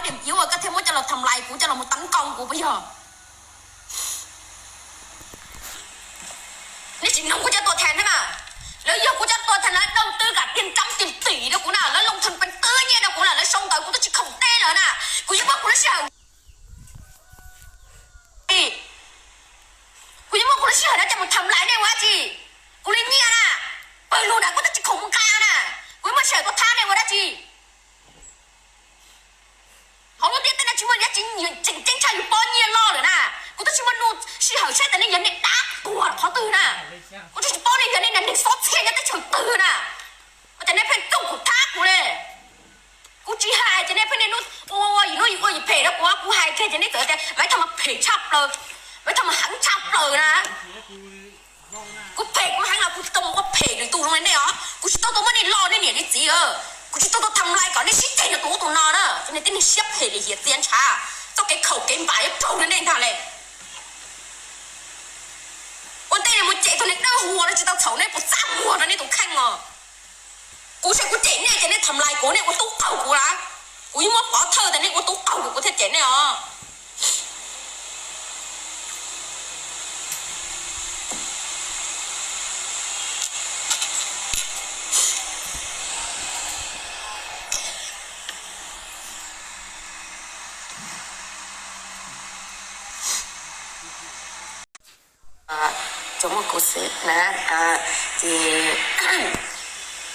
Yuav koj thiaj muab coj los tham lais kuv, coj los mus tấn công kuv puas yog? Neb tsis mloog kuv cov tuas tham thiab mas. Lawv yog kuv cov tuas tham, lawv đầu tư cả tiền trăm tiền tỷ rau kuv na, lawv lông thần pes twb nyiaj rau kuv na, lawv sau ntawv kuv twb tsis khoom teb lawm na. Kuv yuav muab kuv lub sij hawm, kuv yuav muab kuv lub sij hawm no coj mus tham lais nej ua dab tsi? Kuv li nyiaj na, pawg lug ntawd kuv twb tsis khoom mus nqa na. Kuv yuav muab sij hawm tuaj thab nej ua dab tsi? Hauv lub ntiaj teb no tsis muaj dab tsi tseem ceeb tshaj yus pob nyiaj loj lawm na. Kuv twb tsis muaj nuj sij hawm saib tias nej yog neeg dab tuag qhov twg na. Kuv twb tsis paub nej yog nej neeg xob txhiaj nyob teb chaws twg na. Ua cas nej pheej txuj kuv thab kuv li? Kuv tsis hais ces nej pheej niaj hnub ua ua ua yim hnub yim ua yim phem rau kuv, kuv hais kiag ces nej txawm tias Maiv Thoj mas phem tshaj plaws, Maiv Thoj mas heev tshaj plaws na. Kuv phem kuv heev los kuv tsis tau mus ua phem lwm tus zoo li nej os. Kuv tsis tau tau muab nej lo nej niam nej txiv, kuv tsis tau tau tham lais kom nej sib ceg rau tus ub tus no na, cov niag tib neeg siab phem lim hiam txias ntshav, txoj kev khaum kev npam yuav raug rau nej ntag le. Ua ntej mus cem tus niag dawb huv no tsis tau txhaum nej puas txaj muag rau nej tus kheej os. Kuv saib kuv cem nej ces nej tham lais kuv, nej ua tub qaug kuv lawm. Kuv yeej muab pov thawj tias nej ua tub qaug kuv, kuv thiaj cem nej os. Tsuas muaj kuv xwb na, ces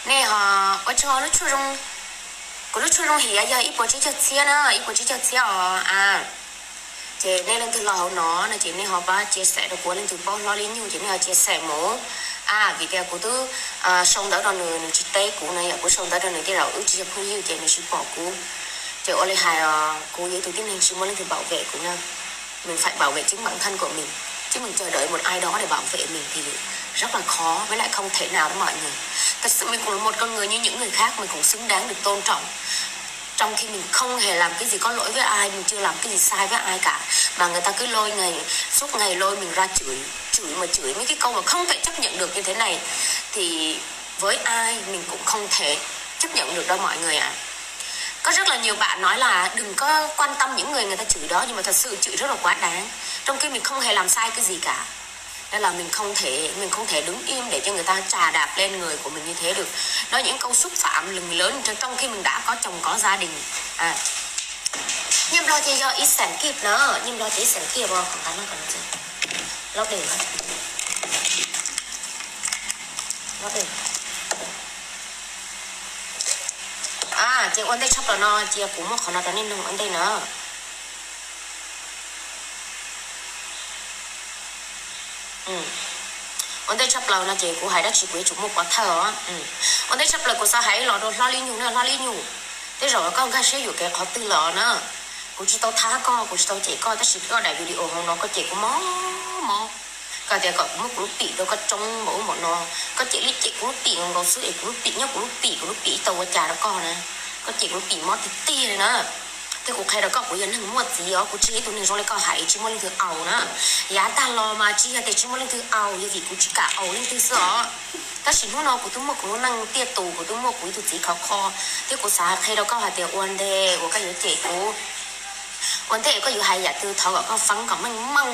nej ho ua tsaug lub tshuaj zoo, kuv lub tshuaj zoo hiam yog ib puas tsib caug txhiab na, ib puas tsib caug txhiab os. Ces nej leej twg los hauv no no ces nej ho pab chia sẻ rau kuv, leej twg paub hlob li nyuj ces nej ho chia sẻ mus. Vim tias kuv twb sau ntawv rau nws, nws tsis teb kuv na, yog kuv sau ntawv rau nws tej zaum wb tsis yog phooj ywg ces nws tsis pom kuv. Ces ua li hais os, kuv yog ib tug tib neeg tsis muaj leej twg bảo vệ kuv na. Mình phải bảo vệ chính bản thân của mình, chứ mình chờ đợi một ai đó để bảo vệ mình thì rất là khó, với lại không thể nào đó mọi người. Thật sự mình cũng là một con người như những người khác, mình cũng xứng đáng được tôn trọng. Trong khi mình không hề làm cái gì có lỗi với ai, mình chưa làm cái gì sai với ai cả, mà người ta cứ lôi ngày, suốt ngày lôi mình ra chửi, chửi mà chửi mấy cái câu mà không thể chấp nhận được như thế này, thì với ai mình cũng không thể chấp nhận được đâu mọi người ạ. Có rất là nhiều bạn nói là đừng có quan tâm những người người ta chửi đó, nhưng mà thật sự chửi rất là quá đáng, trong khi mình không hề làm sai cái gì cả. Nên là mình không thể, mình không thể đứng im để cho người ta chà đạp lên người của mình như thế được. Nói những câu xúc phạm lừng lớn trong khi mình đã có chồng có gia đình. À, nyiaj nplog ces yog ib xees kib na, nyiaj nplog ces ib xees kib os, kom nqa no kom no, los dej, los dej. Ces ua ntej tshaj plaws no cia kuv muab qhov no rau nej nug ua ntej na. Ua ntej tshaj plaws no ces kuv hais dab tsi kuv yuav tsum muaj pov thawj os. Ua ntej tshaj plaws kuv xav hais los rau hlob Li Nyug na, hlob Li Nyug, tej zaum koj nkag siab yuam kev qhov twg los na. Kuv tsis tau thab koj, kuv tsis tau cem koj, tab sis koj daim video hauv no koj cem kuv mob mob. Koj tias kom kuv muab kuv lub pim rau koj tsoob npaum ub npaum no, koj cem li cem kuv lub pim nkaus xwb es kuv lub pim nyob kuv lub pim, kuv lub pim tsis tau ua cas rau koj na. Koj cem kuv lub pim mob tiag tiag li na. Thiab kuv qhia rau koj, kuv yog neeg muaj txiv os, kuv tsis yog ib tug neeg zoo li koj hais tsis muaj leej twg aus na. Yav tag los mas tsis yog tias tsis muaj leej twg aus, yog vim kuv tsis kam aus leej twg xwb os. Tab sis hnub no kuv twb muaj kuv lub neej tiaj tus, kuv twb muaj kuv ib tug txiv khov kho, thiab kuv xav qhia rau koj hais tias ua ntej uas koj yuav cem kuv, ua ntej koj yuav hais yam twg thov kom koj feeb kom meej meej,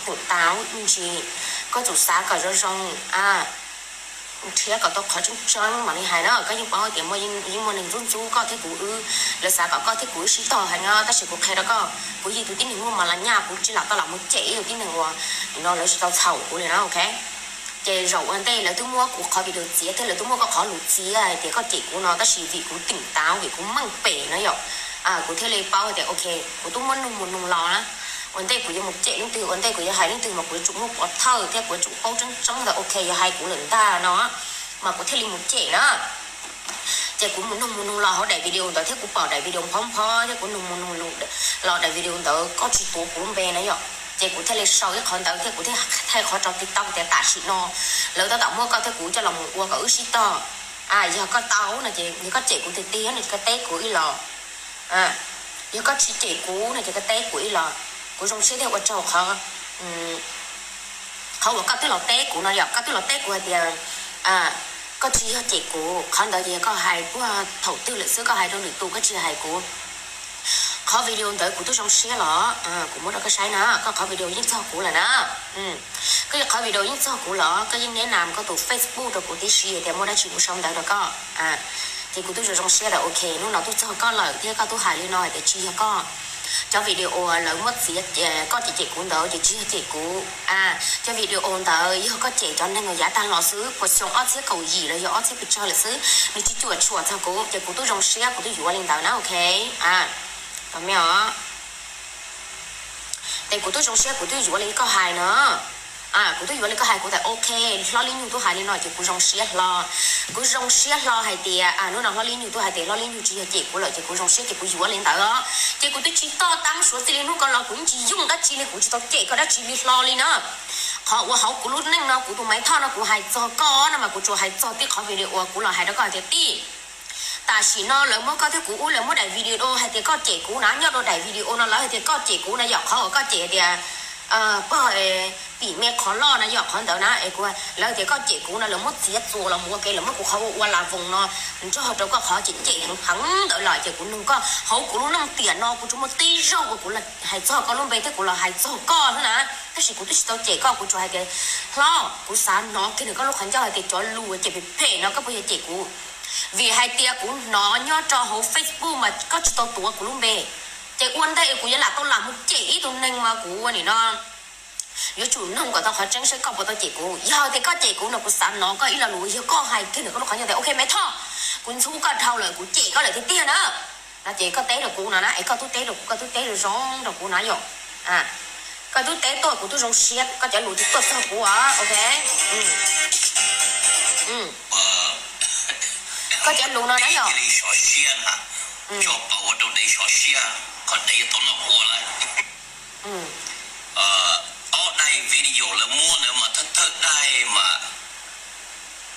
pum tau me ntsis, koj tsum xav kom zoo zoo, nrhiav kom tau qhov tseeb tseeb mam li hais na. Koj yeej paub tias yeej muaj neeg ntxub ntxub koj thiab kuv wb, lawv xav kom koj thiab kuv wb sib tog heev no, tab sis kuv qhia rau koj, kuv yog tus tib neeg muaj mos las nyaj, kuv tsis lam tau lam mus cem ib tug tib neeg uas no lawv tsis tau txhaum kuv li na, ok. Ces zaum ua ntej lawv twb muab kuv qhov video txiav thiab lawv twb muab koj qhov lus txiav hais tias koj cem kuv no, tab sis vim kuv tỉnh táo, vim kuv meej pem na yom, kuv thiaj li paub tias ok, kuv twb muab nug mus nug los na. Ua ntej kuv yuav mus cem leej twg, ua ntej kuv yuav hais leej twg mas kuv yuav tsum muaj pov thawj thiab kuv yuav tsum paub tseeb tseeb ntawd, ok, yog hais kuv lawm ntag no mas kuv thiaj li mus cem na. Ces kuv mus nug mus nug los hauv daim video ntawd thiab kuv pom daim video phob phob thiab kuv nug mus nug los daim video ntawd koj tsis tuav kuv lub npe na yom. Ces kuv thiaj li sau ib qhov ntawd thiab kuv thiaj thaij qhov rau TikTok tias tam sim no lawv tab tom muab koj thiab kuv coj los mus ua kom wb sib tog. Yog koj tau no ces yog koj cem kuv tiag tiag no ces koj teb kuv ib los. Yog koj tsis cem kuv no ces koj teb kuv ib los. Kuv zoo siab thiab ua tsaug qhov, qhov uas koj twb los teb kuv no yom, koj twb los teb kuv hais tias koj tsis yog cem kuv, qhov ntawd ces yog koj hais puag thaum twg lawm xwb, koj hais rau lwm tus, koj tsis hais kuv. Qhov video ntawd kuv twb zoo siab los, kuv muab rau koj saib na, koj qhov video yeej txog kuv lawm na. Koj qhov video yeej txog kuv los, koj yeej neb nam koj tus Facebook rau kuv tib si tias muaj dab tsi kuv sau ntawv rau koj. Ces kuv twb zoo zoo siab tias ok, hnub no twb txog koj lawm thiab koj twb hais li no hais tias tsis yog koj. Cov video lawv muab txiav koj cem cem kuv ntawd ces tsis yog cem kuv. Cov video ntawd yog koj cem cov neeg uas yav tag los xwb, puas xyoo ob txhiab kaum yim los yog ob txhiab pes tsawg lawm xwb, nws tsis cuam tshuam txog kuv, ces kuv twb zoo siab kuv twb yuav li ntawd na, ok. Tos me os. Ces kuv twb zoo siab kuv twb yuav li koj hais no. Kuv twb yuav li koj hais, kuv tias ok, Hlob Lib Nyug twb hais li no ces kuv zoo siab hlo. Kuv zoo siab hlo hais tias hnub no Hlob Lib Nyug twb hais tias Hlob Lib Nyug tsis yog cem kuv lawm ces kuv zoo siab ces kuv yuav li ntawd. Ces kuv twb tsis toj tab suav txij li hnub ko los kuv yeej tsis yooj dab tsi li, kuv tsis tau cem koj dab tsi li hlo li na. Qhov uas hauv kuv lub neej no kuv tus Maiv Thoj no kuv hais txog koj no mas kuv tsuas hais txog tib qhov video uas kuv los hais rau koj hais tias tij, tam sim no lawv muab koj thiab kuv ub lawv muab daim video hais tias koj cem kuv na, nyob rau daim video no lawv hais tias koj cem kuv na, yog qhov uas koj cem hais tias pog pim me qhov loj na, yog qhov ntawd na es kuv, lawv tias koj cem kuv no lawv muab txiav txuas los mus ua ke, lawv muab kuv qhov ua ua las voos no nrog rau koj qhov cem cem heev heev ntawd los ces kuv nug koj hauv kuv lub neej tiam no kuv tsuas muaj tib zaug uas kuv hais txog koj lub npe thiab kuv los hais txog koj xwb na. Tab sis kuv twb tsis tau cem koj, kuv tsuas hais tias Hlob, kuv xav hnov kiag nws koj lub qhov ncauj hais tias cov lus cem phem phem no koj puas yog cem kuv? Vim hais tias kuv hnov nyob rau hauv Facebook mas koj tsis tau tuav kuv lub npe, ces ua ntej kuv yuav lam tau lam mus cem ib tug neeg mas kuv ua nim no yuav tsum noog kom tau qhov tseeb seb koj puas tau cem kuv. Yog tias koj cem kuv no kuv xav hnov koj ib lo lus, yog koj hais kiag nws koj lub qhov ncauj tias ok Maiv Thoj, kuv ntxub koj dhau lawm, kuv cem koj lawm tiag tiag na, no ces koj teb rau kuv no na, es koj twb teb rau kuv, koj twb teb zoo zoo rau kuv na yom. Koj twb teb tuaj kuv twb zoo siab, koj cov lus twb tuaj txog kuv os, ok. Koj cov lus no na yom. Sov siab na, tso pa ua rau dev sov siab, qhov dev yuav tau noj quav lawm. Ob daim video lawv muab ntawd mas thawj thawj daim mas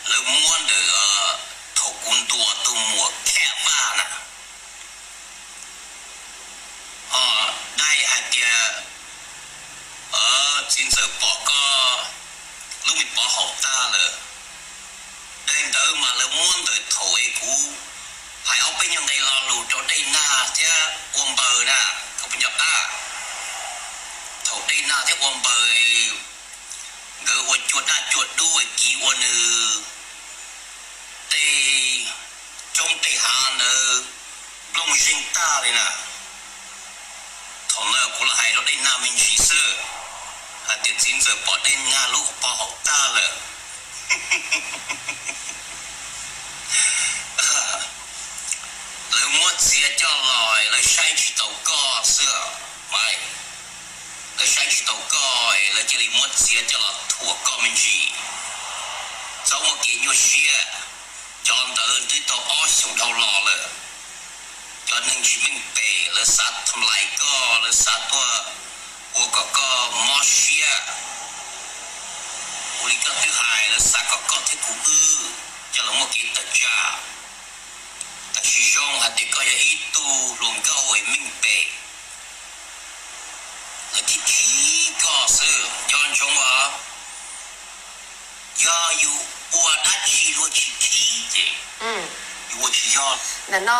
lawv muab ntawm thaum kuv ntuas tus muam Khav Vaj na, daim hais tias txiv ntxawm pom koj lub me pov haum tag lawm. Daim ntawd mas lawv muab ntawm thaum es kuv hais ob peb nyuag nqe lo lus rau Dej Nag thiab Ua Npaws na, koj puas nco qab? Thaum Dej Nag thiab Ua Npaws nkawd ua cua daj cua dub kiv ua nws tej roob tej hav ntawd nplooj zeeg tag li na. Thaum ntawd kuv los hais rau Dej Nag me ntsis xwb, hais tias txiv ntxawm pom Dej Nag lub pov haum tag lawm. Lawv muab txiav coj los lawv saib tsis taus koj xwb, Maiv. Lawv saib tsis taus koj es lawv cia li muab txiav coj los thuam koj me ntsis. Txhob muaj kev nyuaj siab, cov ntawd twb tau ob xyoos dhau los lawm. Cov neeg tsis meej pem lawv xav tham lais koj, lawv xav tuaj ua kom koj mob siab. Ua li koj twb hais, lawv xav kom koj thiab kuv wb coj los muaj kev tawm tsam. Tab sis zoo hais tias koj yog ib tug hluas nkauj es meej pem, lawv khib khib koj xwb, nco ntsoov os. Yog yus ua dab tsi luag tsis khib ces yus ua tsis yog. Ntawm no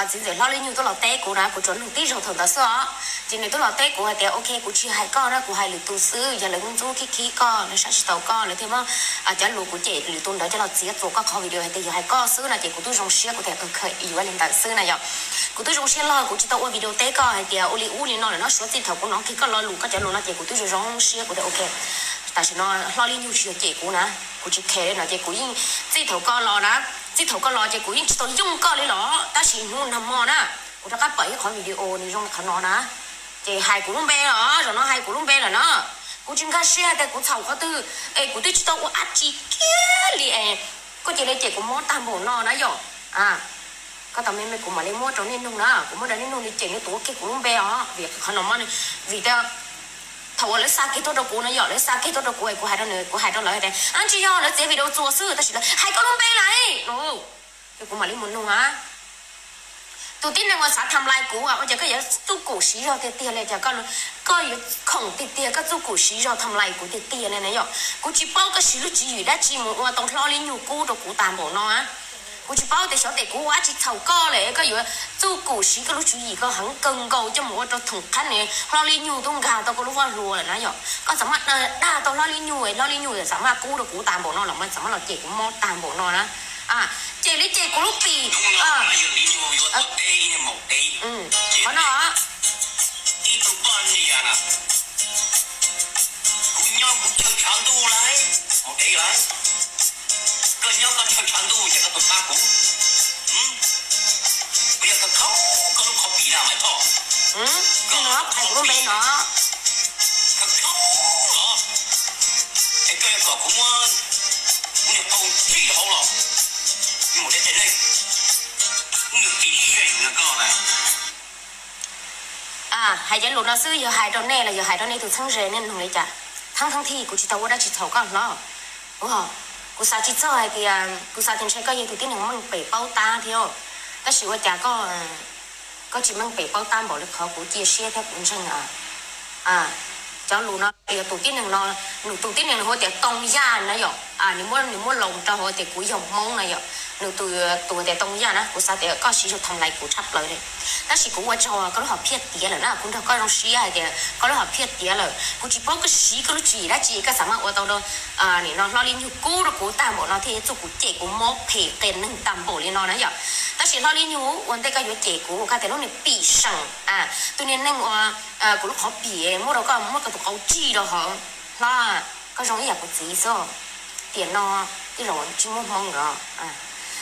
txiv ntxawm Hlob Lib Nyug twb los teb kuv na, kuv tsuas nug tib zaug thaum ntawd xwb os. Ces nws twb los teb kuv hais tias ok, kuv tsis hais koj na, kuv hais lwm tus xwb, yog lawv ntxub khib khib koj, lawv saib tsis taus koj, lawv thiaj muab cov lus kuv cem lwm tus ntawd coj los txiav txuas koj qhov video hais tias yus hais koj xwb no ces kuv twb zoo siab, kuv tias ok, yuav li ntawd xwb na yom. Kuv twb zoo siab lawm, kuv tsis tau ua video teb koj hais tias ua li ub li no lawm no, suav txij thaum kuv hnov kiag koj lo lus, koj cov lus no ces kuv twb zoo zoo siab, kuv tias ok, tam sim no Hlob Lib Nyug tsis yog cem kuv na, kuv tsis khe li no ces kuv yeej txij thaum koj los na, txij thaum koj los ces kuv yeej tsis tau yooj koj li los, tab sis hnub nag hmo na, kuv rov qab pom ib qhov video nws zoo li qhov no na, ces hais kuv lub npe los, zaum no hais kuv lub npe lawm na. Kuv tsis nkag siab hais tias kuv txhaum qhov twg es kuv twb tsis tau ua dab tsi kiag li es koj cia li cem kuv mob tag npaum no na yom. Koj tos me me kuv mam li muab rau nej nug na, kuv muab rau nej nug li ces nej tuav kiag kuv lub npe os, vim qhov no, vim tias thaum uas lawv xa kiag tuaj rau kuv no yom, lawv xa kiag tuaj rau kuv es kuv hais rau nws, kuv hais rau lawv tias tsis yog, lawv txiav video txuas xwb, tab sis lawv hais koj lub npe lawm no, ces kuv mam li mus nug a. Tus tib neeg uas xav tham lais kuv ua cas koj yuav txuj kum siv zog tiag tiag li, cas koj yuav khoom tiag tiag, koj txuj kum siv zog tham lais kuv tiag tiag li na yom. Kuv tsis paub koj siv lub tswv yim dab tsi mus ua tau Hlob Lib Nyug kub rau kuv tag npaum no. Kuv tsis paub tias xyov tes kuv ua dab tsi txhaum koj lawm koj yuav txuj kum siv koj lub tswv yim koj heev kawg nkaus coj mus ua rau thoom qhab ne. Hlob Liab Nyug twb nkag tau koj lub vaj hlua lawm na yom. Koj xav mas dag tau Hlob Liab Nyug, Hlob Liab Nyug xav mas kub rau kuv tag npaum no los mas xav mas los cem kuv mob tag npaum no na. Cem li cem kuv lub pim. Qhov no Ib tug poj niam na, kuv nyob kuv chaw tshav ntuj lawm, mus dev lawm. Koj nyob koj chaw tshav ntuj ces koj tuaj pab kuv. Kuv yog koj khaub koj lub qhov pim na Maiv Thoj. Koj lub pim no khaub los, es koj yuav kom kuv muab kuv niag qau tsij hauv los, mus dev tej neeg, kuv niag pim seem no koj na. Hais cov lus no xwb yog hais rau nej los yog hais rau nej tus txheeb ze nej mloog li cas? Thaab thaab thij kuv tsis tau ua dab tsi txhaum koj hlob. Kuv xav tsis txog hais tias, kuv xav tias ntshe koj yog tus tib neeg meej pem paub tab thiab, tab sis ua cas koj tsis meej pem paub tab npaum li qhov kuv cia siab thiab kuv ntseeg. Cov lus no yog tus tib neeg no, nws tus tib neeg nws hu tias Tooj Yaj na yom, nws muab, nws muab loos rau hauv tias kuv yog Hmoob na yom, nws tus, tus tias Tooj Yaj na, kuv xav tias koj siv zog tham lais kuv tshaj plaws li. Tab sis kuv ua tsaug koj lub hom phiaj tiav lawm na, kuv nrog koj zoo siab hais tias koj lub hom phiaj tiav lawm, kuv tsis paub koj siv koj lub tswv yim dab tsi koj xav mas ua tau rau nim no Hlob Liab Nyug kub rau kuv tag npaum no thiaj yog txuj kum cem kuv mob phem qias neeg tag npaum li no na yom. Tab sis Hlob Liab Nyug ua ntej koj yuav cem kuv koj tias lub niag pim seem, tus niag neeg uas kuv lub qhov pim muab rau koj, muab koj tus qau tsij rau hauv hlob, koj zoo ib yam kuv txiv xwb. Tiam no tij laus tsis muaj hmoo los,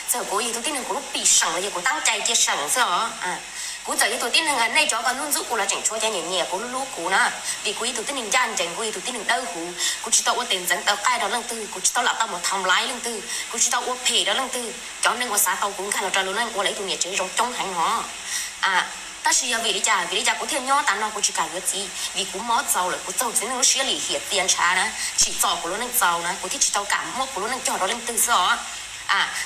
txawm kuv yog tus tib neeg kuv lub pim seem los yog kuv tab cai cia seem xwb os. Kuv txawm yog tus tib neeg nej cov koj ntxub ntxub kuv los tseem tshuav cov nyiam nyiam kuv hlub hlub kuv na, vim kuv yog tus tib neeg ncaj ncees, kuv yog tus tib neeg dawb huv, kuv tsis tau ua tes ntxeev taw qaij rau leej twg, kuv tsis tau lam tau mus tham laiv leej twg, kuv tsis tau ua phem rau leej twg. Cov neeg uas xav tau kuv nkag los rau lawv neej ua lawv ib tug niam tsev zoo coob heev hos. Tab sis yog vim li cas, vim li cas kuv thiaj nyob tas no kuv tsis kam yuav txiv? Vim kuv mob txaus lawm, kuv txaug txiv neej lub siab lim hiam txias ntshav na, tsim txom kuv lub neej txaus na, kuv thiaj tsis tau kam muab kuv lub neej cog rau leej twg xwb os.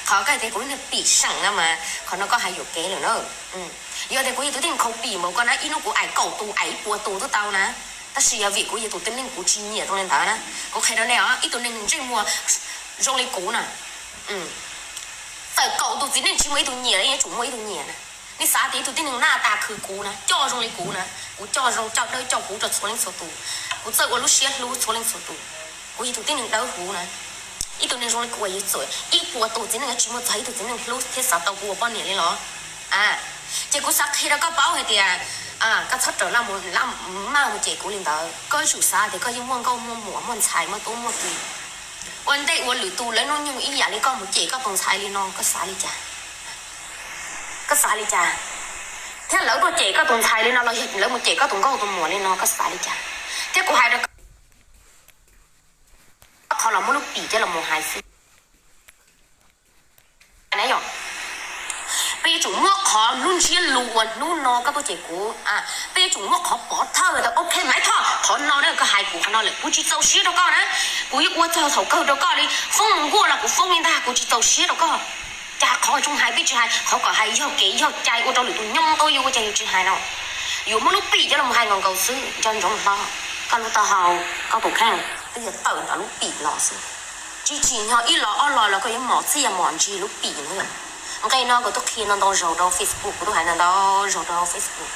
Qhov koj hais tias kuv lub niag pim seem no mas qhov no koj hais yuam kev lawm na. Yog tias kuv yog tus tib neeg khaus pim npaum koj na, ib hnub kuv aim kaum tus aim ib puas tus twb tau na. Tab sis yog vim kuv yog tus tib neeg kuv tsis nyiam zoo li ntawd na. Kuv qhia rau nej os, ib tug neeg ntsej muag zoo li kuv na, txawm kaum tus txiv neej tsis muaj ib tug nyiam, yeej yuav tsum muaj ib tug nyiam na. Nej xav tias ib tug tib neeg hnav tas khwv kuv na, coj zoo li kuv na, kuv coj zoo coj dawb coj huv rau txhua leej txhua tus, kuv txawj ua lub siab hlub txhua leej txhua tus. Kuv yog tus tib neeg dawb huv na, ib tug neeg zoo li kuv uas yog txawm ib puas tus txiv neej tsis muaj txog ib tug txiv neej hlub thiab xav tau kuv ua poj niam li los. Ces kuv xav qhia rau koj paub hais tias koj txhob raws laj maj mus cem kuv li ntawd. Koj yuav tsum xav tias koj yeej muaj nkauj muaj muam muaj ntxhais muaj tub muaj ki. Ua ntej uas lwm tus lawv hnub nyoog ib yam li koj mus cem koj tus ntxhais li no koj xav li cas? Koj xav li cas? Thiab lawv tuaj cem koj tus ntxhais li no los yog lawv mus cem koj tus nkauj tus muam li no koj xav li cas? Thiab kuv hais rau koj qhov los muab lub pim coj los mus hais xwb. Peb yuav tsum muab qhov lub ntsiab lus uas hnub no koj tuaj cem kuv, peb yuav tsum muab qhov pov thawj tias ok Maiv Thoj, qhov no na koj hais kuv qhov no lawm kuv tsis txaus siab rau koj na. Kuv yuav ua txog thaum kawg rau koj li, foob mus nkuaj los kuv foob li ntag, kuv tsis txaus siab rau koj. Cas qhov zoo hais peb tsis hais, qhov kom hais yog kev yog cai ua rau lwm tus nyob tau yus ua cas yus tsis hais no. Yuav muab lub pim coj los hais nkaus nkaus xwb, nco ntsoov hlo, koj lub taub hau, koj tus kheej twb yog tawm ntawm lub pim los xwb. Tsis tsim nyog ib los ob los los koj yuav mom txij mom ntsis lub pim no. Nqe no kuv twb qhia ntau ntau zaus rau Facebook, kuv twb hais ntau ntau zaus rau Facebook.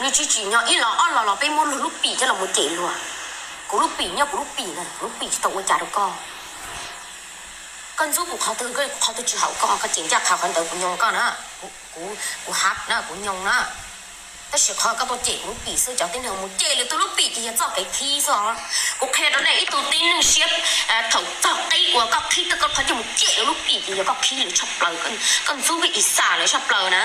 Nws tsis tsim nyog ib los ob los los peb muab luag lub pim coj los mus cem luag. Kuv lub pim nyob kuv lub pim na, kuv lub pim tsis tau ua cas rau koj. Koj ntxub kuv qhov twg, qhov twg tsis haum koj, koj cem ncaj qha qhov ntawd kuv nyoo koj na, kuv hab na, kuv nyoo na. Tab sis qhov koj tuaj cem kuv lub pim xwb, cov tib neeg mus cem lwm tus lub pim ces yog txoj kev khib xwb os. Kuv qhia rau nej ib tug tib neeg siab, thaum txog qib uas koj khib tau koj qhov coj mus cem lawv lub pim ces yog koj khib lawv tshaj plaws, koj ntxub koj ib xam lawv tshaj plaws na.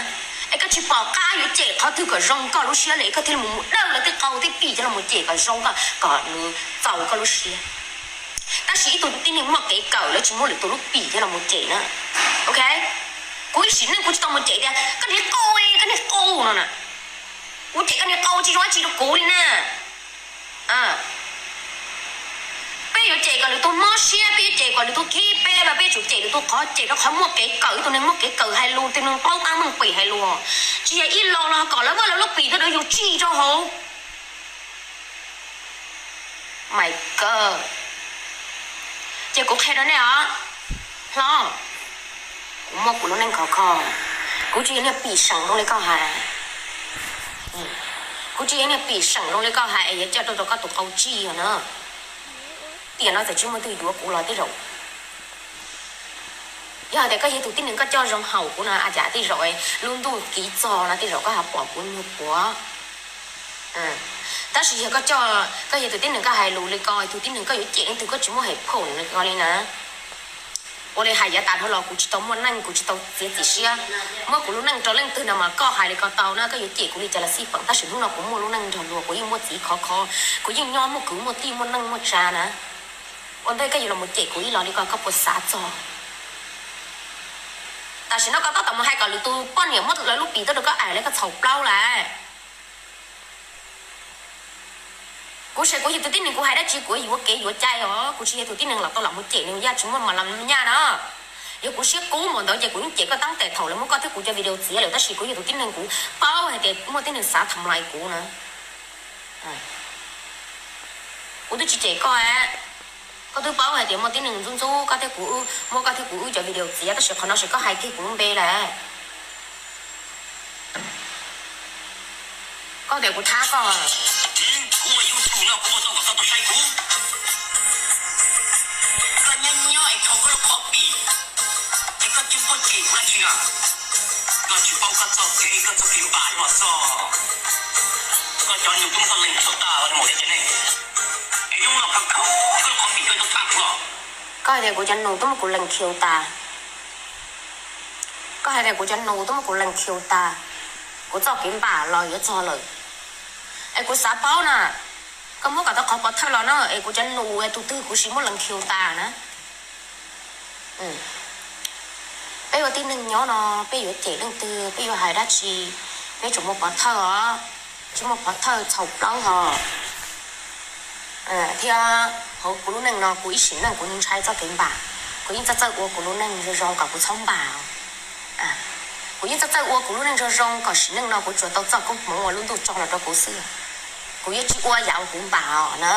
Es koj tsis pom qab yuav cem qhov twg kom zoo koj lub siab li, koj thiaj li mus mus dawj lawv tej qau tej pim coj los mus cem kom zoo koj, kom nws txaus koj lub siab. Tab sis ib tug tib neeg muaj kev kawm lawv tsis muab lwm tus lub pim coj los mus cem na. Ok, kuv ib sim neej kuv tsis tau mus cem tias koj niag qau, koj niag qau no na. Kuv cem koj niag qau tsis zoo dab tsi rau kuv li na. Peb yuav cem kom lwm tus mob siab, peb yuav cem kom lwm tus khib peb los peb yuav tsum cem lwm tus qhov, cem rau qhov muaj kev kawm, ib tug neeg muaj kev kawm hais lus, ib tug neeg paub tab meeg pem hais lus. Tsis yog ib los los kom lawv muab lawv lub pim tuaj dawv yus tsij rau hauv. My God, ces kuv qhia rau nej os, hlob, Kuv muaj kuv lub neej khov kho, kuv tsis yog niag pim seem zoo li koj hais. Kuv tsis yog niag pim seem zoo li koj hais es yuav coj rau rau koj tus qau tsij os na. Tiam no txawm tsis muaj twg yuav kuv los tej zaum, yog hais tias koj yog tus tib neeg koj coj zoo haum kuv no a cas tej zaum lub ntuj kiv txog no tej zaum koj ho pom kuv nyuag puav. Tab sis yog koj coj, koj yog tus tib neeg koj hais lus li ko, tus tib neeg koj yuav cem leej twg koj tsis muaj hais phoom li ko li na. Ua li hais yav tas dhau los kuv tsis tau muaj neej, kuv tsis tau txiav txim siab muab kuv lub neej rau leej twg no mas koj hais li ko tau na, koj yuav cem kuv li cas los xij peem, tab sis hnub no kuv muaj lub neej nrog luag, kuv yeej muaj txiv khov kho, kuv yeej nyob muaj kwv muaj tij muaj neej muaj tsa na. Ua ntej koj yuav los mus cem kuv ib los li ko koj puas xav txog? Tam sim no koj tab tom mus hais kom lwm tus poj niam muab lawv lub pim tuaj rau koj aim li koj txhaum plaub lawm. Kuv saib kuv yog tus tib neeg kuv hais dab tsi kuv yuav kev yuav cai os, kuv tsis yog tus tib neeg los tau los mus cem nws yaj tsis muaj mas los nyaj na. Yog kuv siab kub npaum ntawd ces kuv yeej cem koj tab tes thaum lawv muab koj thiab kuv cov video txiav lawm, tab sis kuv yog tus tib neeg kuv paub hais tias muaj tib neeg xav tham lais kuv na. Kuv twb tsis cem koj, koj twb paub hais tias muaj tib neeg ntxub ntxub koj thiab kuv, muab koj thiab kuv wb cov video txiav, tab sis qhov no ces koj hais kiag kuv lub npe lawm. Koj tias kuv thab koj. Kuv ua YouTube no kuv ua tau kom koj tau saib kuv. Koj nyob nyob es thov koj lub qhov pim, es koj cia li tuaj cem kuv dab tsi na? Koj tsis paub koj txoj kev, koj txoj kev npam los txog. Koj cov nus twb muab koj lees khiaus tas mus li ces nej, es hnub no koj khav koj lub qhov pim koj tuaj thab kuv los. Koj hais tias kuv cov nus twb muab kuv lees khiaus tas. Koj hais tias kuv cov nus twb muab kuv lees khiaus tas, kuv txoj kev npam los yuav txog lawm. Es kuv xav paub na, koj muab kom tau qhov pov thawj los na, es kuv cov nus tus twg kuv sim muab lees khiaus tas na. Peb ua tib neeg nyob no, peb yuav cem leej twg, peb yuav hais dab tsi, peb tsuas muaj pov thawj os, tsis muaj pov thawj txhaum plaub hos. Thiab hauv kuv lub neej no kuv ib sim neej kuv ntshai txoj kev npam, kuv yeej txawj txawj ua kuv lub neej zoo zoo kom kuv txhob npam. Kuv yeej txawj txawj ua kuv lub neej zoo zoo kom sim neej no kuv tsuas tau txoj koob hmoov uas lub ntuj tso los rau kuv xwb. Kuv yeej tsis ua yam uas kuv npam os na.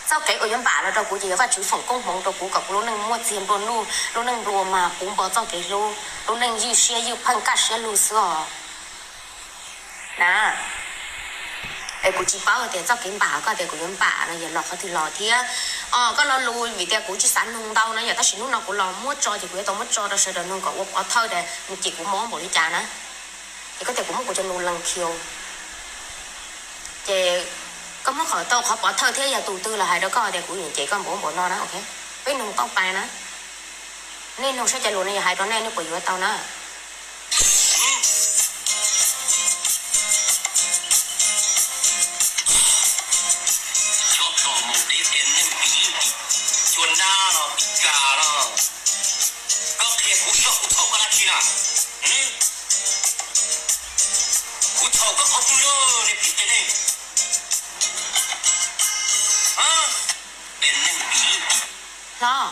Txoj kev uas yuav npam los rau kuv ces yog Vajtswv foom koob hmoov rau kuv kom kuv lub neej muaj txiag nplua nuj, lub neej nplua mas puv npo txoj kev hlub, lub neej ywj siab ywj pheej kaj siab lug xwb os. Na, es kuv tsis paub tias txoj kev npam koj tias kuv yuav npam no yog los qhov twg los thiab. Os, koj lo lus vim tias kuv tsis xav nug ntau no yog, tab sis hnub no kuv los muab tso ces kuv yuav tau muab tso rau sawv daws nug kom ua pov thawj tias nws cem kuv mob npaum li cas na. Ces koj tias kuv muab kuv cov nus lees khiaus, ces koj muab qhov tau qhov pov thawj thiab yog tus twg los hais rau koj tias kuv yuav cem koj npaum npaum no na, ok. Peb nug tau pais na, nej nug saib cov lus no yog hais rau nej, nej puas yuav tau na. Cov tom mus dev tias neeg pim lwj pim cua nab los pim kas los, koj qhia kuv saib kuv txhaum koj dab tsi na? Kuv txhaum koj qhov twg lawm, nej pim tias neeg, tias neeg pim lwj pim. Hlob,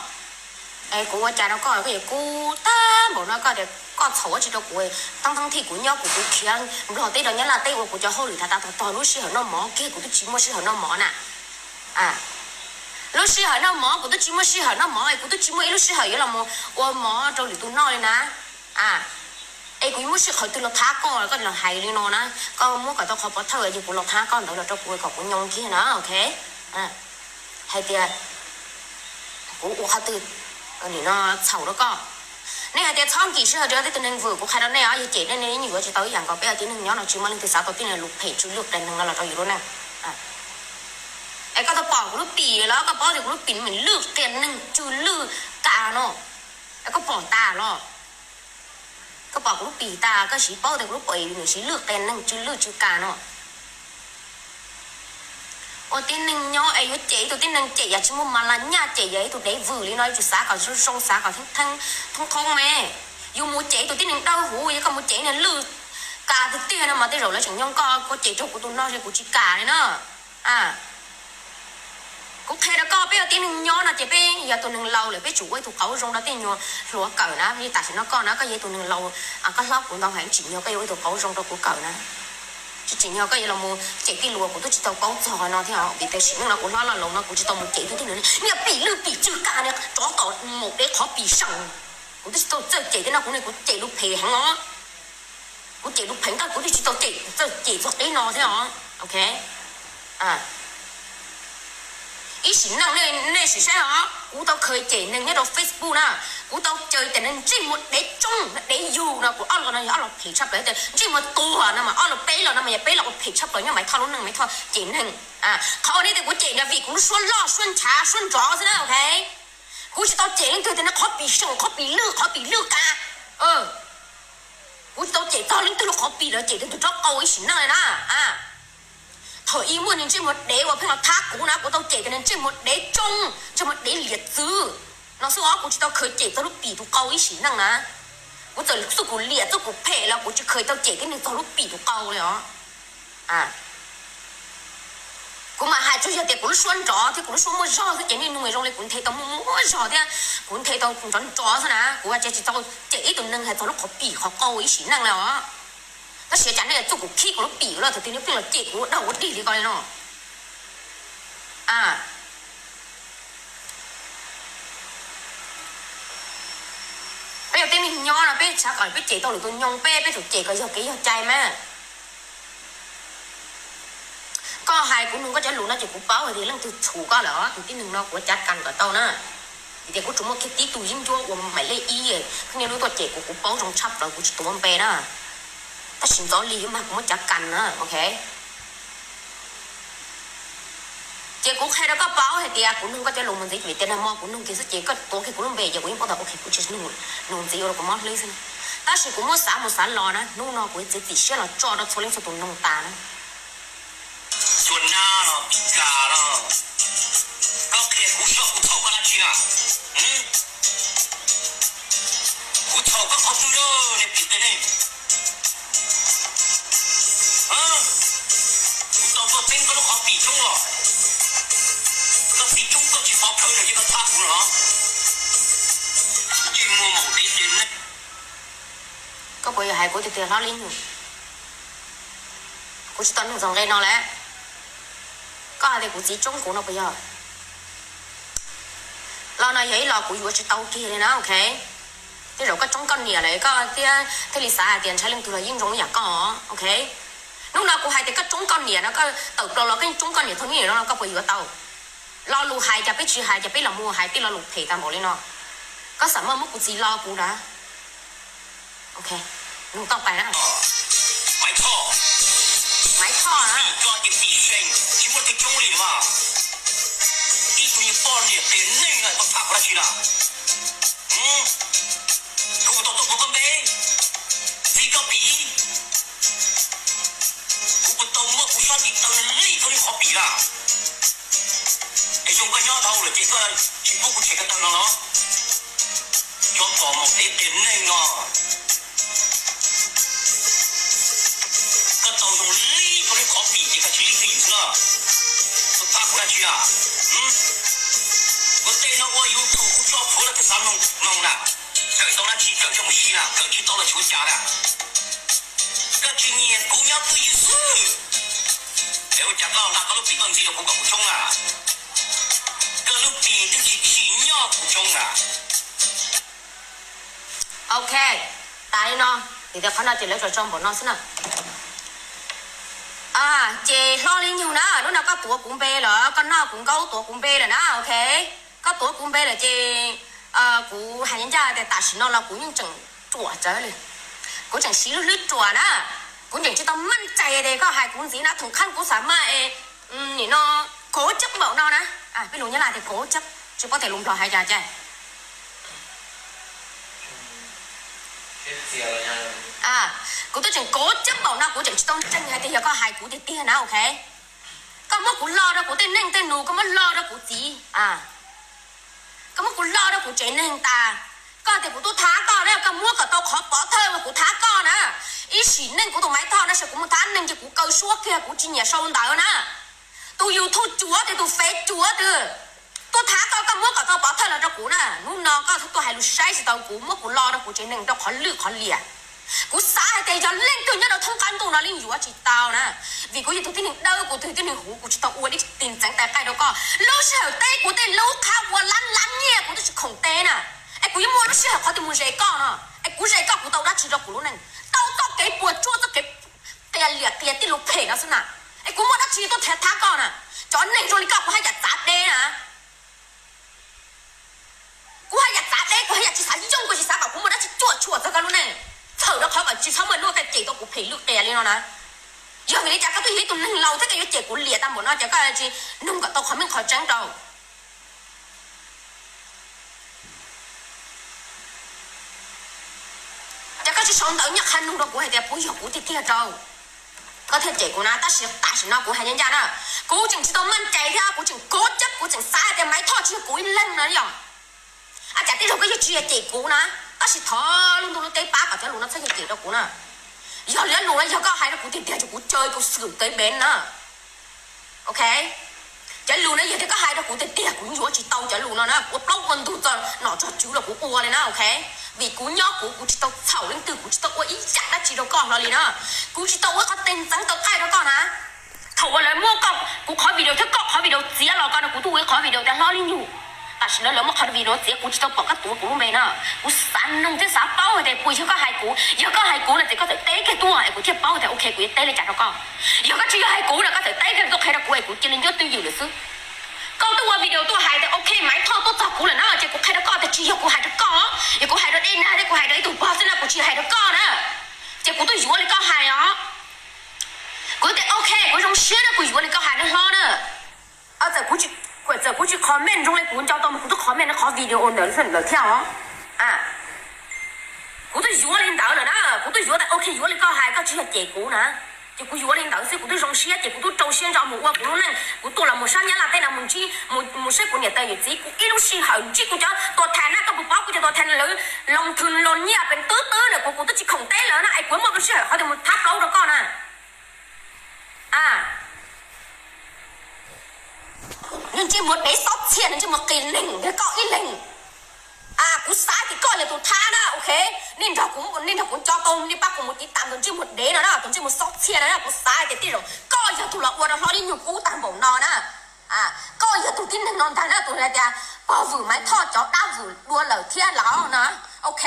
es kuv ua cas rau koj, koj yuav kub tag npaum no, koj tias koj txhaum dab tsi rau kuv? Thoob thoob thij kuv nyob kuv, kuv khiav Nplog teb rau Nyab Laj teb ua kuv cov hauj lwm tas tas tog tog, lub sij hawm noj mov kiag kuv twb tsis muaj sij hawm noj mov na. Lub sij hawm noj mov kuv twb tsis muaj sij hawm noj mov, kuv twb tsis muaj ib lub sij hawm yuav los mus ua mov rau lwm tus noj li na. Es kuv muaj sij hawm twg los thab koj, koj los hais li no na. Koj muab kom tau qhov pov thawj yog kuv los thab koj ntawd los rau kuv kom kuv nyoo kiag na, ok. Hais tias kuv ua qhov twg nim no txhaum rau koj. Nej hais tias txhob nkim sij hawm rau tej tus neeg vwm, kuv qhia rau nej os, yog cem nej nej yeej yuav tsis tau ib yam nkaus. Peb ua tib neeg nyob no tsis muaj leej twg xav tau tib neeg lus phem tsw lwj qias neeg no los rau yus lub neej. Es koj tau pom kuv lub pim los? Koj paub tias kuv lub pim lwj qias neeg tsw lwj kas no, es koj pom tas los? Koj pom kuv lub pim tas koj siv paub tias kuv lub pim nws siv lwj qias neeg tsw lwj tsw kas no. Ua tib neeg nyob es yuav cem ib tug tib neeg, cem yam tsis muaj mas las nyaj, cem yam ib tug dev vwm li no, yuav tsum xav kom zoo zoo, xav kom theeb theeb thoob thoob me. Yus mus cem ib tug tib neeg dawb huv, yog koj mus cem ib neeg lwj kas tiag tiag no mas tej zaum lawv tseem nyob, koj koj cem raug kuv tus no es kuv tsis kam li na. Kuv qhia rau koj, peb ua tib neeg nyob no ces peb yog tus neeg laus lawm peb tsum ua ib tug qauv zoo rau tej nyuag hluas kawm na. Li tam sim no koj na, koj yog ib tug neeg laus, koj hlob kuv ntau heev, tsim nyog koj yuav ua ib tug qauv zoo rau kuv kawm na. Tsis tsim nyog koj yuav los mus cem tij luag, kuv twb tsis tau paub txog no thiab. Vim tias sim neej no kuv hlob loj laus no kuv tsis tau mus cem tug tib neeg niag pim lwj pim tsw kas niag tsov tom mus dev qhov pim seem. Kuv twb tsis tau txawj cem tej no, kuv ne kuv cem lus phem heev os. Kuv cem lus phem kawg, kuv twb tsis tau cem, txawj cem txog qib no thiab os. Ok. Ib sim neej nej sim saib os, kuv tau khaws cem neeg nyob rau Facebook na, kuv tau caw tias nws ntsej muag dev tsoob dev yug no, kuv ob lo no yog ob lo phem tshaj plaws tias ntsej muag tuag no mas ob lo peb lo no mas yog peb lo uas phem tshaj plaws nyob Maiv Thoj lub neej, Maiv Thoj cem neeg. Qhov uas nej tias kuv cem no vim kuv lub suab loj suab ntshav suab ntsov xwb na, ok. Kuv tsis tau cem leej twg tias nws qhov pis seem qhov pis lwj qhov pis lwj qa. Kuv tsis tau cem txog leej twg lub qhov pis los cem tus ntug rov qau ib sim neej li na. Thaum ub muaj niag ntsej muag dev uas pheej los thab kuv na, kuv tau cem tias nws ntsej muag dev tsoob ntsej muag dev liam txwv no xwb os, kuv tsis tau khaws cem txog lub pim tus qau ib sim neej na. Kuv txawm txuj kuv liam txuj kuv phem los kuv tsis khaws tau cem tib neeg txog lub pim tus qau li os. Kuv mam hais tsuas yog tias kuv lub suab nrov thiab kuv lub suab muaj zog xwb ces nej nug zoo li kuv nthe tau muaj muaj zog thiab kuv nthe tau nrov nrov xwb na, kuv ua cas tsis tau cem ib tug neeg hais txog lub qhov pim qhov qau ib sim neej li os. Tab sis cas nej txuj kuv khib kuv lub pim los thaum twg nej pheej los cem kuv ua dog ua dig li ko li no. Peb yog tej neeg nyob no peb tshav kom peb cem tau lwm tus nyoog peb, peb tsuas cem kom yog kev yog cai mas. Koj hais kuv nug koj cov lus no ces kuv paub hais tias leej twg txhum koj lawm os, tus tib neeg no kuv ua cav kas kom tau na. Vim tias kuv tsuas muaj kiag tib tug yeeb ncuab uas maim lej ib, pheej niaj hnub tuaj cem kuv, kuv paub zoo tshaj plaws, kuv tsis tuav npe na. Tab sis ntxov li mas kuv muab cav kas na, ok. Ces kuv qhia rau koj paub hais tias kuv nug koj cov lus mus ntxiv vim tias nag hmo kuv nug kiag xwb ces koj tuav kiag kuv lub npe ces kuv yeej paub tias ok kuv tsis nug, nug ntxiv ua rau kuv mob hlwb xwb. Tab sis kuv muab xav mus xav los na, hnub no kuv yuav txiav txim siab los tso rau txhua leej txhua tus noog tas na. Tsuas nab los pim kas los, koj qhia kuv soj kuv txhaum koj dab tsi na? Kuv txhaum koj qhov twg lawm niag pim qias neeg? Kuv tau koj txeeb koj lub qhov pim coob los, koj txiv coob koj tsis pov khawv los ces koj thab kuv los. Ntsej muag maum dev qias neeg. Koj puas yuav hais kuv tiag tiag Hlob Lis Nyug? Kuv tsis tau nug txog nqe no lawm. Koj hais tias kuv txiv tsoob kuv no puas yog? Lo no yog ib lo kuv yuav tsis tau kiag li na, ok. Tej zaum koj tsoob koj niam lawm koj thiaj, thiaj li xav hais tias ntshai leej twg los yeej zoo ib yam koj, ok. Hnub no kuv hais tias koj tsoob koj niam no, koj tawm plaws los koj yeej tsoob koj niam thaum ub no, koj puas yuav tau? Lo lus hais cas peb tsis hais, cas peb los mus hais tej lo lus phem tag npaum li no? Koj xam maj muab kuv txiv lo kuv na. Ok, nug tau pais na. Maiv Thoj, Maiv Thoj na. Vim koj ces pim seem tsis muaj leej twg coob li mas. Ib tug niag poj niam qias neeg no koj thab kuv dab tsi na? Kuv puas tau tuaj tuav koj npe, txiv koj pim? Kuv puas tau muab kuv sab ntiv taw lij koj lub qhov pim na? Es zoo koj nyob dhau lawm ces koj tsis pub kuv tshem ko taw no los? Cov pom maum dev qias neeg no, koj tau zoo lij koj lub qhov pim ces koj tsis lij pim xwb na. Koj thab kuv dab tsi na? Kuv tej no ua YouTube kuv tso plhuav los koj xav mloog mloog na. Kawm tau dab tsi kawm coj mus siv na, kawm tsis tau los tsis ua cas na. Koj tsis nyiam kuv nyob twj ywm xwb. Es ua cas koj nqa koj lub pim koj ntxiv rau kuv kom kuv coob na? Koj lub pim twb tsis tsim nyog kuv coob na. Ok, tas li no, vim tias qhov no ces lawv tso tso npaum no xwb na. Ces Hlob Lis Nyug na, hnub no koj tuav kuv npe lawm, koj noj kuv nkaub tuav kuv npe lawm na, ok. Koj tuav kuv npe lawm ces kuv hais ncaj ncaj tias tam sim no los kuv yeej tseem ruam tsawv li. Kuv tseem siv lub hlwb ruam na, kuv tseem tsis tau maj cai tias koj hais kuv ntxiv na, thaum khab kuv xav maj es nim no kov cab npaum no na. Peb lus Nyab Laj tias kov cab, tsis paub tias lus Nplog hais cas cas. Kuv twb tseem kov cab npaum no kuv tseem tsis tau ntseeg hais tias yog koj hais kuv tiag tiag na, ok. Koj muab kuv lo rau kuv tej neej tej nus, koj muab lo rau kuv txiv, koj muab kuv lo rau kuv tsev neeg tas. Koj tias kuv tuaj thab koj na, koj muab kom tau qhov pov thawj uas kuv thab koj na. Ib sim neej kuv tus Maiv Thoj no seb kuv mus thab neeg ces kuv kaw suab kiag, kuv tsis nyiam sau ntawv na. Tus YouTube cuav twg, tus Fev cuav twg tuaj thab koj, koj muab kom tau pov thawj los rau kuv na. Hnub no koj tuaj hais lus saib tsis tau kuv, muab kuv lo rau kuv tsev neeg rau qhov lwj qhov liam. Kuv xav hais tias yog leej twg nyob rau thoob qab ntuj no yeej yuav tsis tau na, vim kuv yog tus tib neeg dawb, kuv tus tib neeg huv, kuv tsis tau ua ib tis ntxeev tais qaij rau koj. Lub sij hawm teb kuv tej lub qhab ua lab lab nyiaj kuv twb tsis khoom teb na, es Kuv yuav muaj lub sij hawm qhov twg mus zes koj no? Es kuv zes koj kuv tau dab tsi rau kuv lub neej? Tau txoj kev puas tsuaj, txoj kev qias liam qias tij lus phem no xwb na. Es kuv muaj dab tsi tuaj thab koj na? Cov neeg zoo li koj kuv haj yam txav deb na. Kuv haj yam txav deb, kuv haj yam tsis xav yooj, kuv tsis xav kom kuv muaj dab tsi cuam tshuam txog koj lub neej. Txhawm rau qhov kom tsis txhob muaj luaj koj cem tau kuv phem lwj qias li no na. Yog vim li cas koj twb yog ib tug neeg laus thiab koj yuav cem kuv liam tag npaum no, ces koj tsis nug kom tau qhov meej qhov tseeb rau. Ces koj tsis sau ntawv nyob qha nug rau kuv hais tias puas yog kuv tiag tiag rau koj thiaj cem kuv na. Tab sis tam sim no kuv hais ncaj ncaj na, kuv tseem tsis tau maj cai thiab kuv tseem kov cab, kuv tseem xav hais tias Maiv Thoj tsis yog kuv ib leeg no yom. Ab, cas tej zaug koj yeej tsis yog cem kuv na, tab sis thov lub ntuj lub teb pab kom cov lus no txhob yog cem rau kuv na. Yog li lus no yog koj hais rau kuv tiag tiag ces kuv caw kuv xwm tev npev na. Ok, cov lus no yog tias koj hais rau kuv tiag tiag, kuv yuav tsis tau cov lus no na, ua plaub ua ntug txog nom txog tswv los kuv ua li na, ok. Vim kuv nyob kuv, kuv tsis tau txhaum leej twg, kuv tsis tau ua ib yam dab tsi rau koj hlo li na. Kuv tsis tau ua qhov tes ntxeev taw qaij rau koj na. Thaum uas lawv muab koj, kuv qhov video thiab koj qhov video txiav los ko no, kuv tuaj ua ib qhov video tias hlob Lis Nyug. Tam sim no lawv muab qhov video txiav, kuv tsis tau pom koj tuav kuv lub npe na. Kuv xav nug thiab xav paub hais tias puas yog koj hais kuv, yog koj hais kuv no ces koj txawm teb kiag tuaj es kuv thiaj paub tias ok kuv yuav teb li cas rau koj. Yog koj tsis yog hais kuv no koj txawm teb kiag tuaj qhia rau kuv es kuv cia li ncuab twj ywm lawm xwb. Koj tuaj ua video tuaj hais tias ok Maiv Thoj tuaj txog kuv lawm na, ces kuv qhia rau koj tias tsis yog kuv hais rau koj, yog kuv hais rau Dej Nag thiab kuv hais rau ib tug pog xwb na, kuv tsis hais rau koj na. Ces kuv tuaj yuav li koj hais os. Kuv tias ok, kuv zoo siab na, kuv yuav li koj hais na hlob na. Txawm kuv tsis comment zoo li kuv nco tau mas kuv twb comment qhov video ntawd lawm thiab os. Kuv twb yuav li ntawd lawm na, kuv twb yuav tias ok yuav li koj hais, koj tsis yog cem kuv na. Ces kuv yuav li ntawd xwb, kuv twb zoo siab ces kuv twb rau siab ntso mus ua kuv lub neej, kuv tuaj los mus sab Nyab Laj teb no mus ntsib, mus seb kuv niam tais yawm txiv, kuv ib lub sij hawm ntsib kuv cov tuam tham na, koj puas paub kuv cov tuam tham lawv loo thw los nyiaj pes twb twb na, kuv kuv twb tsis khoom teb lawv na, es kuv muaj lub sij hawm qhov twg mus thab plaub rau koj na. Niag ntsej muag dev xob txhiaj, niag ntsej muag qis neeg, niag koj ib leeg. Kuv xav tias koj yog tus thab na, ok. Nej nrog kuv, nej nrog kuv nco tau, nej pab kuv mus tiv tam tus ntsej muag dev no na, tus ntsej muag xob txhiaj no na, kuv xav tias tej zaum koj yog tus los ua rau hlob Lis Nyug kub tag npaum no na. Koj yog tus tib neeg no ntag na, tus hais tias pog Vwm Maiv Thoj cov dab vwm dua lawm thiab los na, ok.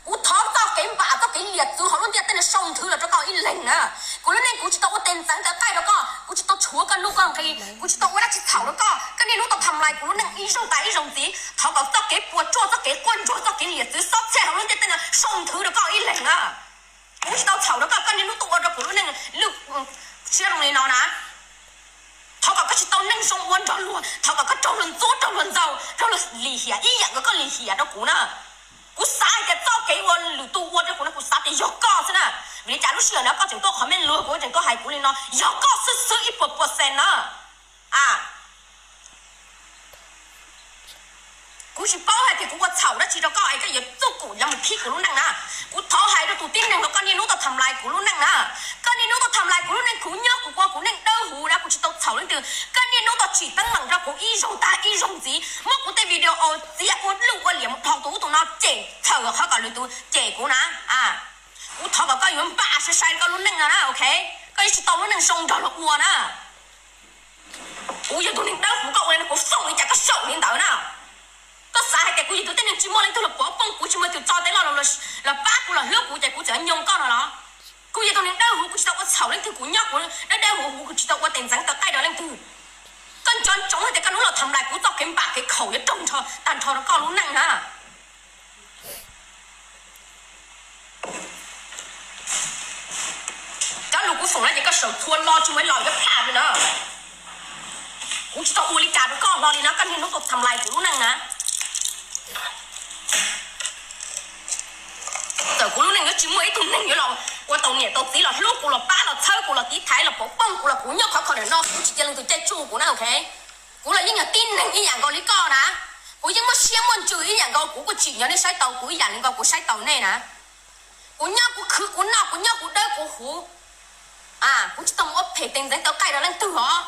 Kuv thov txoj kev npam txoj kev liam txwv hauv lub ntiaj teb no sau nthwv los rau koj ib leeg na. Kuv lub neej kuv tsis tau ua tes ntxeev taw qaij rau koj, kuv tsis tau tshuav koj nuj koj nqi, kuv tsis tau ua dab tsi txhaum rau koj. Koj niaj hnub tau tham lais kuv lub neej ib zaug tas ib zaug ntxiv, thov kom txoj kev puas tsuaj, txoj kev quaj ntsuag, txoj kev liam txwv xob txhiaj hauv lub ntiaj teb no sau nthwv rau koj ib leeg na. Kuv tsis tau txhaum rau koj, koj niaj hnub tuaj ua rau kuv lub neej lwj siab zoo li no na. Thov kom koj tsis tau neej zoo ua nrog luag, thov kom koj raug luag ntxub, raug luag ntxaug, raug luag lim hiam ib yam nkaus koj lim hiam rau kuv na. Kuv xav hais tias txoj kev uas lwm tus ua rau kuv no kuv xav tias yog koj xwb na. Vim li cas lub sij hawm no koj tseem tuaj comment luag kuv, tseem tuaj hais kuv li no, yog koj xwb xwb ib puas puas xees na. Kuv tsis paub hais tias kuv ua txhaum dab tsi rau koj es koj yuav txuj kum yuav mus khib kuv lub neej na. Kuv thov hais rau tus tib neeg uas koj niaj hnub tau tham lais kuv lub neej na. Koj niaj hnub tau tham lais kuv lub neej, kuv nyob kuv ua kuv neej dawb huv na, kuv tsis tau txhaum leej twg. Koj niaj hnub tau tsim teeb meem rau kuv ib zaug tag ib zaug ntxiv, muab kuv tej video txiav ua lwj ua liam mus dhau tus ub tus no, cem txhawm qhov kom lwm tus cem kuv na. Kuv thov kom koj yuav npam sai sai koj lub neej no na, ok. Koj yuav tsis tau lub neej zoo nrog luag ua na. Kuv yog tus neeg dawb huv, koj ua li no kuv foom li cas koj saum li ntawd na. Koj xav hais tias kuv yog tus tib neeg tsis muaj leej twg los pov pooj kuv, tsis muaj tus tso tej loj los pab kuv los hlub kuv ces kuv tseem nyoog koj no los? Kuv yog tus neeg dawb huv, kuv tsis tau ua txhaum leej twg, kuv nyob kuv dawb dawb huv huv, kuv tsis tau ua tes ntxeev taw qaij rau leej twg. Koj nco ntsoov hais tias koj hnub los tham lais kuv txoj kev npam kev khaum yuav raug nrho tag nrho rau koj lub neej na. Cov lus kuv foom no ces koj sawv txhua lo tsis muaj ib lo yuav phaj li na. Kuv tsis tau ua li cas rau koj hlo li na, koj niaj hnub tau tham lais kuv lub neej na. Txawm kuv lub neej yuav tsis muaj ib tug neeg yuav los ua tau niam tau txiv los hlub kuv los pab los txhawb kuv los tiv thaiv los pov pooj kuv los kuv nyob khov kho ntawm no kuv tsis cia leej twg caij tsuj kuv na, ok. Kuv los yeej yog tib neeg ib yam nkaus li koj na. Kuv yeej muaj siab muaj ntsws ib yam nkaus, kuv kuj tsim nyog nej saib taus kuv ib yam li nkaus kuv saib taus nej na. Kuv nyob kuv khwv kuv noj, kuv nyob kuv dawb kuv huv. Kuv tsis tau mus ua phem tes ntxeev taw qaij rau leej twg os.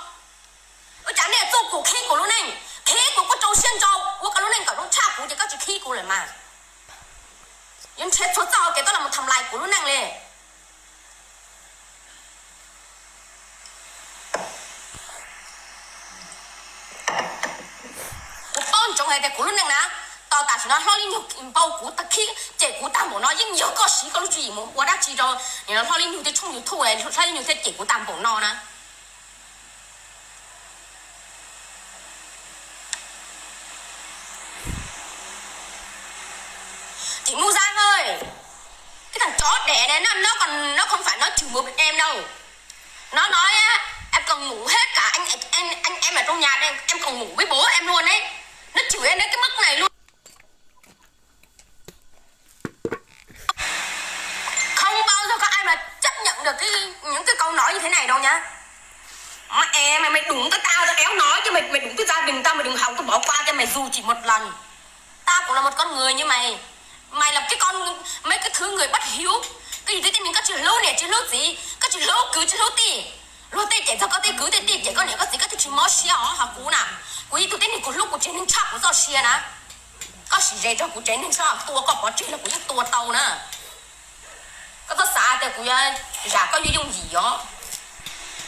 Ua cas nej txuj kum khib kuv lub neej, khib kuv kuj rau siab ntso ua koj lub neej kom zoo tshaj kuv ces koj tsis khib kuv lawm mas. Yuav nrhiav txhua txoj hauv kev tuaj los tham lais kuv lub neej li. Kuv paub ntsoov hais tias kuv lub neej na, tos tam No Hlob Lis Nyug npau kuv tag khib cem kuv tag npaum no, yeej yog koj siv koj lub tswv yim mus ua dab tsi rau Hlob Lis Nyug tej tshooj YouTube, Hlob Lis Nyug thiaj cem kuv tag npaum no na. Chị Musa ơi, cái thằng chó đẻ này nó, nó còn, nó không phải nó chửi một mình em đâu. Nó nói á, em còn ngủ hết cả anh, anh, anh em ở trong nhà đây, em còn ngủ với bố em luôn đấy. Nó chửi em đến cái mức này luôn. Không bao giờ có ai mà chấp nhận được cái, những cái câu nói như thế này đâu nhá. Mẹ mày, mày đụng tới tao, tao đéo nói chứ mày, mày đụng tới gia đình tao, mày đừng hòng tao bỏ qua cho mày dù chỉ một lần. Tao cũng là một con người như mày. Mày là cái con, mấy cái thứ người bất hiếu. Cái gì tụi tij neeg koj tsis hlub niam tsis hlub txiv, koj tsis hlub kwv tsis hlub tij. Luag tej cem txog koj tej kwv tej tij, cem koj niam koj txiv, koj twb tsis mob siab os. Ho kuv na, kuv yog ib tug tib neeg kuv hlub kuv tsev neeg tshaj kuv txoj sia na. Koj sim ze rau kuv tsev neeg sab tua koj pov tseg los kuv yeej tua tau na. Koj txhob xav tias kuv yuav zam koj yooj yooj yim os.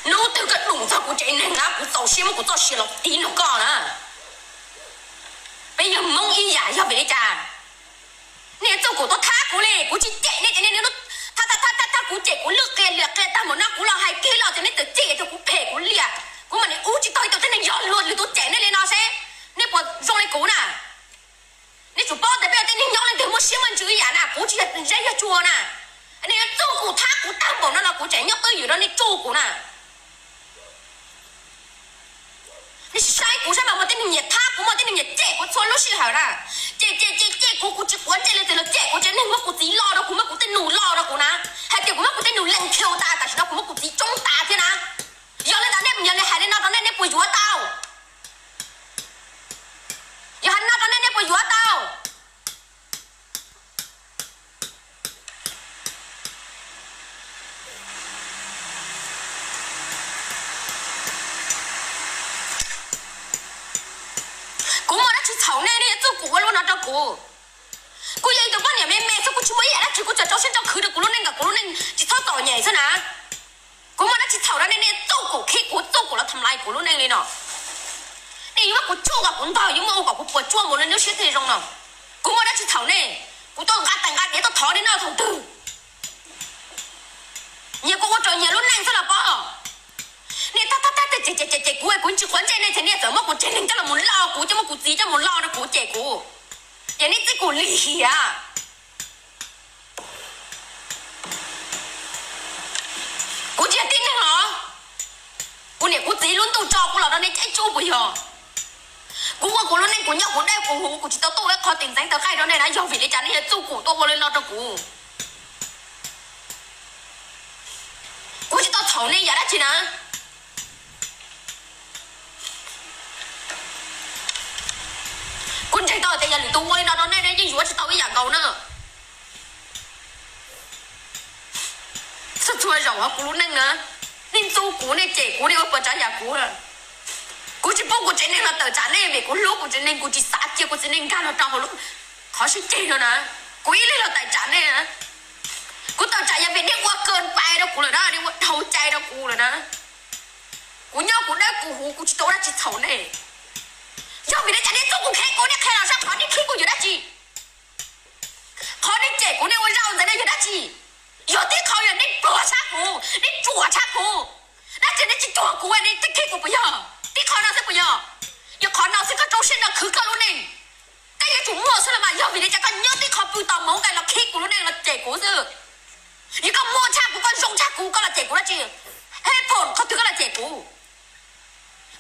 Hnub twg koj đụng txog kuv tsev neeg na kuv txaus siab muab kuv txoj sia los tiv nrog koj na. Peb yog Hmoob ib yam yog vim li cas? Nej txuj kum tuaj thab kuv li, kuv tsis cem nej ces nej, nej thab thab thab thab kuv, cem kuv lwj qia liam qia tag npaum no, kuv los hais kiag los ces nej txawm cem tias kuv phem kuv liam. Kuv mam li ub tsis tau ib tug tib neeg yog luag lwm tus cem nej li no seb nej puas zoo li kuv na. Nej tsum paub tias peb ua tib neeg nyob leej twg muaj siab muaj ntsws ib yam na, kuv tsis yog zeb yog tsua na. Nej yuav txuj kum thab kuv tag npaum no los kuv tseem nyob twj ywm rau nej tsuj kuv na. Nej sim saib kuv saib mas muaj tib neeg nyiam thab kuv, muaj tib neeg nyiam cem kuv txhua lub sij hawm na. Cem cem cem cem kuv, kuv tsis quav ntsej leej twg los cem kuv tsev neeg, muab kuv txiv lo rau kuv, muab kuv tej nus lo rau kuv na. Hais tias kuv muab kuv tej nus lees khiu tas, tam sim no kuv muab kuv txiv tsoob tas thiab na. Yog li ntawd nej, yog li hais li no rau nej, nej puas yuav tau? Yog hais no rau nej, nej puas yuav tau? Kuv muaj dab tsi txhaum nej, nej yuav txuj kum ua luaj no rau kuv? Kuv yog ib tug poj niam me me xwb, kuv tsis muaj ib yam dab tsi, kuv tsuas rau siab rau khwv rau kuv lub neej kom kuv lub neej tsis txhob txom nyem xwb na. Kuv muaj dab tsi txhaum rau nej, nej txuj kum khib kuv, txuj kum los tham lais kuv lub neej li no? Nej yuav muab kuv tsuj kom kuv ntog, yuav muab ua kom kuv puas tsuaj mus li lub siab thiaj zoo no. Kuv muaj dab tsi txhaum nej? Kuv tuaj nqa tais nqa diav tuaj thov nej noj thaum twg? Nyias kuv ua rau nyias lub neej xwb los pob. Nej tab tab tab cem cem cem cem kuv, kuv tsis quav ntsej nej ces nej txawm muab kuv tsev neeg coj los mus lo kuv, coj muab kuv txiv coj mus lo rau kuv cem kuv. Ces nej txuj kum lim hiam. Kuv tsis yog tib neeg los? Kuv niam kuv txiv lub ntuj tso kuv los rau nej caij tsuj puas yog? Kuv ua kuv lub neej, kuv nyob kuv dawb kuv huv, kuv tsis tau tuaj ua ib qho tis ntxeev taw qaij rau nej na, yog vim li cas nej yuav txuj kum tuaj ua li no rau kuv? Kuv tsis tau txhaum nej yam dab tsi na. Kuv ntseeg tau tias yog lwm tus ua li no rau nej, nej yeej yuav tsis tau ib yam nkaus na. Txhua txhua zaus hauv kuv lub neej na, nej ntxub kuv, nej cem kuv, nej ua puas tsav yam kuv. Kuv tsis pub kuv tsev neeg los tawm tsam nej vim kuv hlub kuv tsev neeg, kuv tsis xav cia kuv tsev neeg nkag los rau hauv lub qhov sib ceg no na. Kuv ib leeg los tawm tsam nej na. Kuv tawm tsam yog vim nej ua kas pais rau kuv lawm na, nej ua dhau cai rau kuv lawm na. Kuv nyob kuv dawb kuv huv, kuv tsis tau ua dab tsi txhaum nej. Yog vim li cas nej txuj kum khib kuv, nej qhia los saib qhov nej khib kuv yog dab tsi? Qhov nej cem kuv, nej ua zaj ua ntxeev no yog dab tsi? Yog tib qho yog nej pluag tshaj kuv, nej ruam tshaj kuv. Dab tsi nej tsis cuag kuv, nej txuj khib kuv puas yog? Tib qho no xwb puas yog? Yog qhov no xwb koj rau siab rau khwv koj lub neej. Koj yuav tsum muaj xwb los mas, yog vim li cas koj nyob tib qho pw tos hmoov koj los khib kuv lub neej los cem kuv xwb? Yog koj muaj tshaj kuv, koj zoo tshaj kuv, koj los cem kuv dab tsi? Hej phoom, qhov twg koj los cem kuv?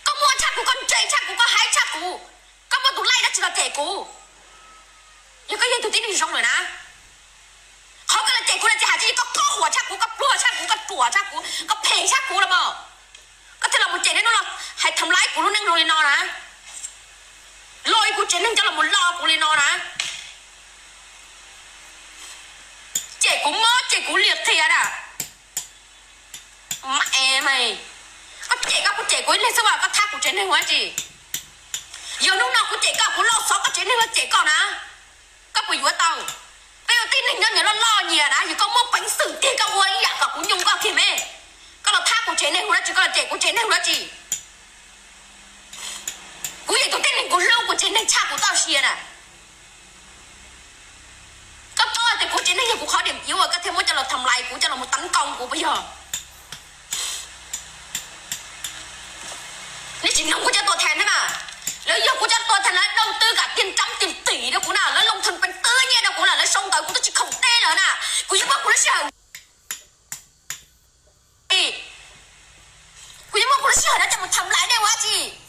Koj muaj tshaj kuv, koj ntse tshaj kuv, koj haib tshaj kuv, koj muaj tus laij dab tsi los cem kuv? Yog koj yog tus tib neeg zoo lawm na, qhov koj los cem kuv no tsis hais tias yog koj khob huam tshaj kuv, koj pluag tshaj kuv, koj ruam tshaj kuv, koj phem tshaj kuv los mas, koj thiaj los mus cem nej no los hais tham laib kuv lub neej zoo li no na. Los kuv tsev neeg coj los mus lo kuv li no na. Cem kuv mob, cem kuv liam qhia na. Mas, koj cem koj, koj cem kuv ib leeg xwb mas koj thab kuv tsev neeg ua dab tsi? Yog hnub no kuv cem koj, kuv loj xov koj tsev neeg los cem koj na, koj puas yuav tau? Peb ua tib neeg nyob nyias loj loj nyias na, yog koj muaj peev xwm tiag koj ua ib yam kom kuv nyoo koj kiag me. Koj los thab kuv tsev neeg ua dab tsi, koj los cem kuv tsev neeg ua dab tsi? Kuv yog tus tib neeg kuv hlub kuv tsev neeg tshaj kuv txoj sia na. Kuv tsev neeg yog kuv qhov điểm yếu uas koj thiaj muab coj los tham lais kuv, coj los mus tấn công kuv puas yog? Neb tsis mloog kuv cov tuas thas thiab mas, lawv yog kuv cov tuas thas, lawv đầu tư cả tiền trăm tiền tỷ rau kuv na, lawv lông thâm peev tw nyiaj rau kuv na, lawv sau ntawv kuv twb tsis khoom deb lawm na. Kuv yeej muab kuv lub sij hawm, kuv yeej muab kuv lub sij hawm no coj mus tham lais nej ua dab tsi?